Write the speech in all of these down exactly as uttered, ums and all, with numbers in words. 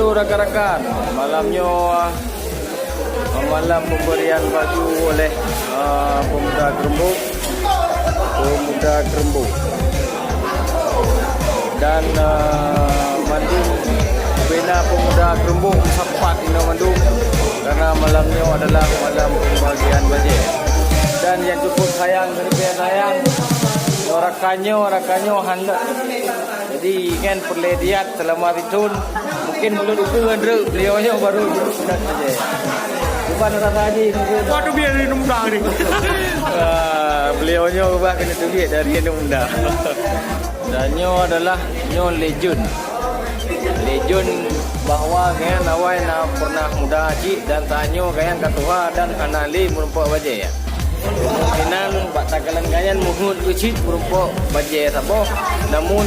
Rakan-rakan, malam nyoe, ah, malam pemberian baju oleh, ah, pemuda Gerembok. Pemuda Gerembok. Dan, ah, mandum bina pemuda Gerembok meusapat inoe mandum, karena malam nyoe adalah malam pembagian bajée. Dan nyang cukup sayang, seribée sayang, rakan nyoe, rakan nyoe hana. Jadi, nyan peureulée diat seulama sithon. Mungkin buleuen ukeue ngon treuk, beliau nyoe baru jeuet peugah saja. Bukan rasa haji, mungkin. Waduh, biar di muda ni. Ah, beliau nyoe ubah keuneuk teubiet dari aneuk muda. Dan nyoe adalah, nyoe legend. Legend bahwa gobnyan awai na pernah muda cit dan tanyoe gobnyan ka tuha dan hana lé meurumpok bajée. Kemungkinan bak takalon gobnyan meuheuet keu cit meurumpok bajée saboh, namun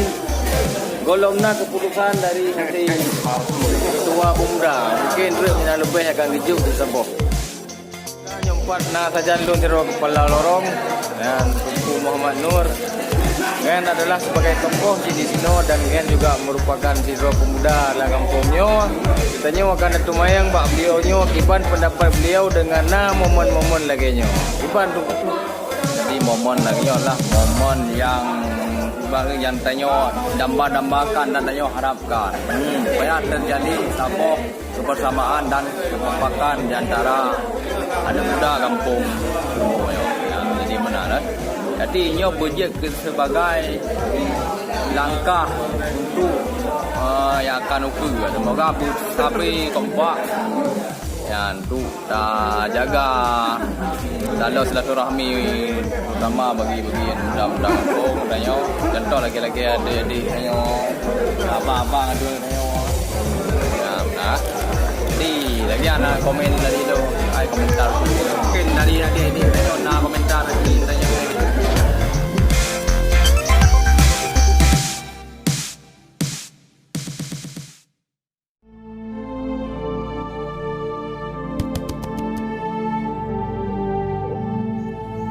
gohlom na keputusan dari hati ketua pemuda. Mungkin treuk nyang leubeh akan geujok di saboh. Nyoe pat na sajan lôn sidroe kepala lorong, dan Teungku Muhammad Nur. Gobnyan adalah sebagai tokoh di sinoe dan gobnyan juga merupakan sidroe pemuda lam gampông nyoe. Geutanyoe akan teumayang bak beliau nyoe kiban pendapat beliau dengan na momen-momen lagée nyoe. Kiban tu. Jadi, momen lagée nyoe lah momen nyang, nyang tanyoe damba-dambakan dan tanyoe harapkan. Hmm, supaya terjadi saboh kebersamaan dan kekompakan di antara aneuk muda gampông Gerembok nyoe. Ya, jadi meunan, eh. Jadi, nyoe beujeuet keu sebagai langkah untuk, eh, nyang akan ukeue. Semoga beusabe kompak. Ya, untuk tajaga taloe silaturahmi, terutama bagi-bagi muda-muda gampông tanyoe. Contoh lagée-lagée adik-adik tanyoe, abang-abang adoe tanyoe. Ya, nah. Jadi, lagi na komen dari tu, ai komentar. Mungkin dari adik-adik tanyoe na komentar lagi tanyoe.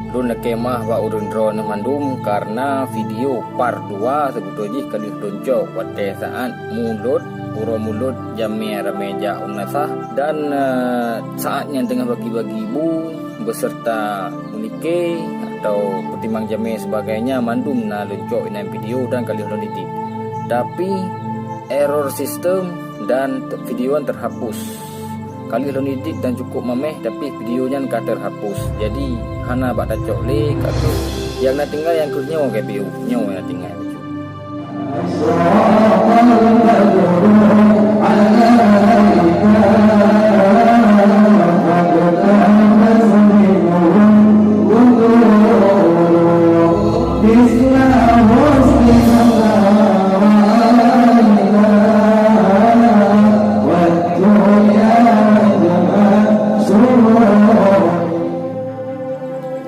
Lôn lakée meu'ah bak ureuëng droeneuh mandum, karena video part dua seubeutôi jih ka lheueh lôn cok watée saat mulod, uroe mulod jamé ramé jak u meunasah, dan, eh, saat nyan teungoh bagi-bagi bu, beserta meunike atau peutimang jamé sebagainya mandum na leuncok inan video dan ka lheueh lôn edit. Tapi error sistem dan te-, video nyan terhapus. Ka lheueh lôn edit dan cukup mameh, tapi video nyan ka terhapus. Jadi hana bak tacok lé ka tu. Nyang na tinggai nyang keuh nyoe, K P U nyoe nyang na tinggai.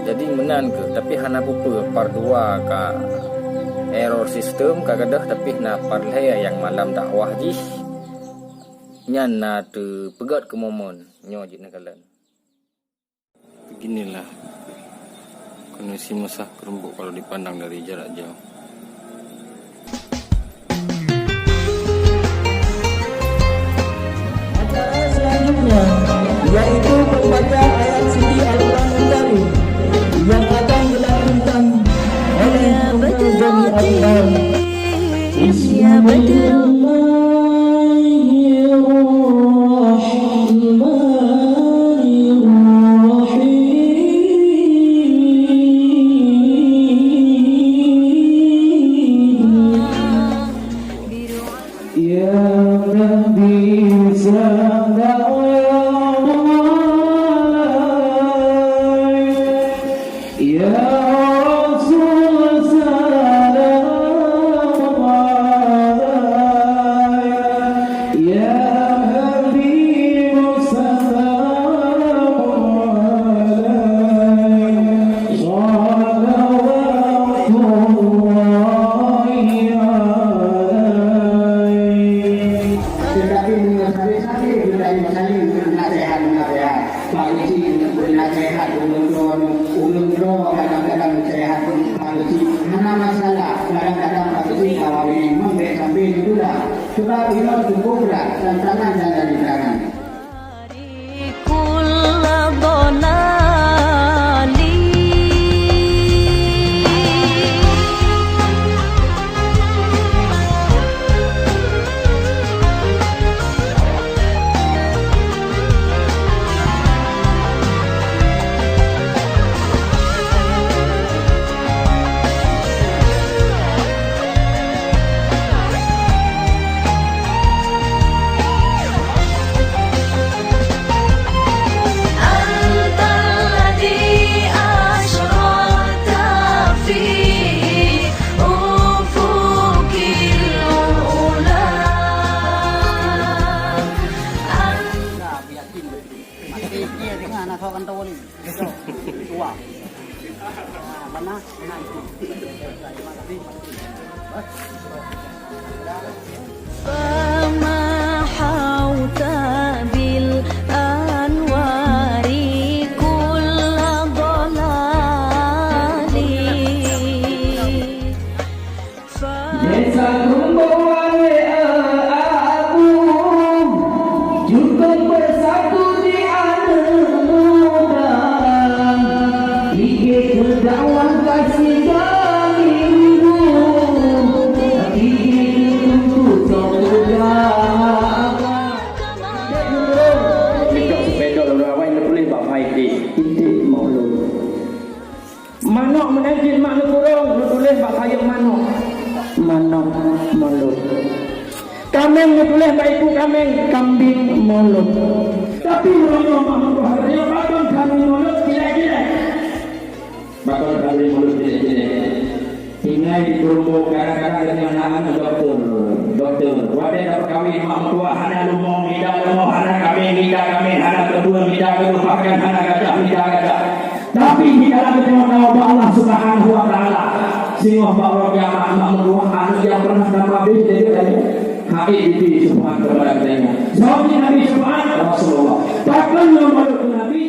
Jadi meunan keuh, tapi hana peue-peue, part dua ka error sistem ka gadôh, tapi na part lhée nyang malam dakwah jih. Nyan na teupeugét keu momen nyoe jeuet neukalon. Beginilah kondisi meunasah Gerembok kalau dipandang dari jarak jauh. Acara selanjutnya yaitu pembacaan ayat suci Al-Quran Karim yang akan dilantunkan oleh Teungku Joni Al-Quran. Bismillahirrahmanirrahim. Ya Nabi, sallallahu alaihi. Ya Rasul, salam alaik. Ya Habib, salam alaik. Salawatullahi alaik. Tetapi meunyoe sabe-sabe geutanyoe saléng meunaseuhat-meunaseuhat, Pak Uci meunaseuhat ureuëng droe, ureuëng droe kadang-kadang meunaseuhat Pak Uci, hana masalah. Kadang-kadang Pak Uci kawa memang bèk sabe geutulah. Sebab inoe Tantangan dan dari tangan. أنت الذي أشرقت في أفق العلا. Nah, yakin betul. Mati dia dengan anak orang tua ni. Tua. Mana? فمحوت بالأنوار كل ضلال. Desa Kumbang Wale Agung cukup bersatu di aneuk muda. Pike keu dakwah ka siga minggu, pike keu tuntut soe peugah. Tiktok sepeda lalu awai neutuléh bak file deh. Iték Maulud. Manok meunan cit mak neukurong, neutuléh bak sayeuep manok. Manok Maulud. Kaméng neutuléh bak iku kaméng, kambing Maulud. Tapi meunyoe mak meutuah, nyoe pakon kambing Maulud cilek-cilek. Pakon kambing Maulud cilek-cilek. Tinggai di Colombo, kadang-kadang deungon aneuk dokto, dokto. Watèe tapeukawen mak meutuah, hana leumo mita leumo, hana kaméng mita kaméng, hana keubeue mita keubeue, bahkan hana gajah mita gajah. Tapi dikala geutanyoe bak Allah Subhanahu wa Taala, singoh bak uroe kiamat, mak meutuah, aneuk nyang pernah tamabeh dari geutanyoe, hai Nabi Subhan kepada geutanyoe. Soe Nabi Subhan? Rasulullah. Pakon nyang baru Nabi?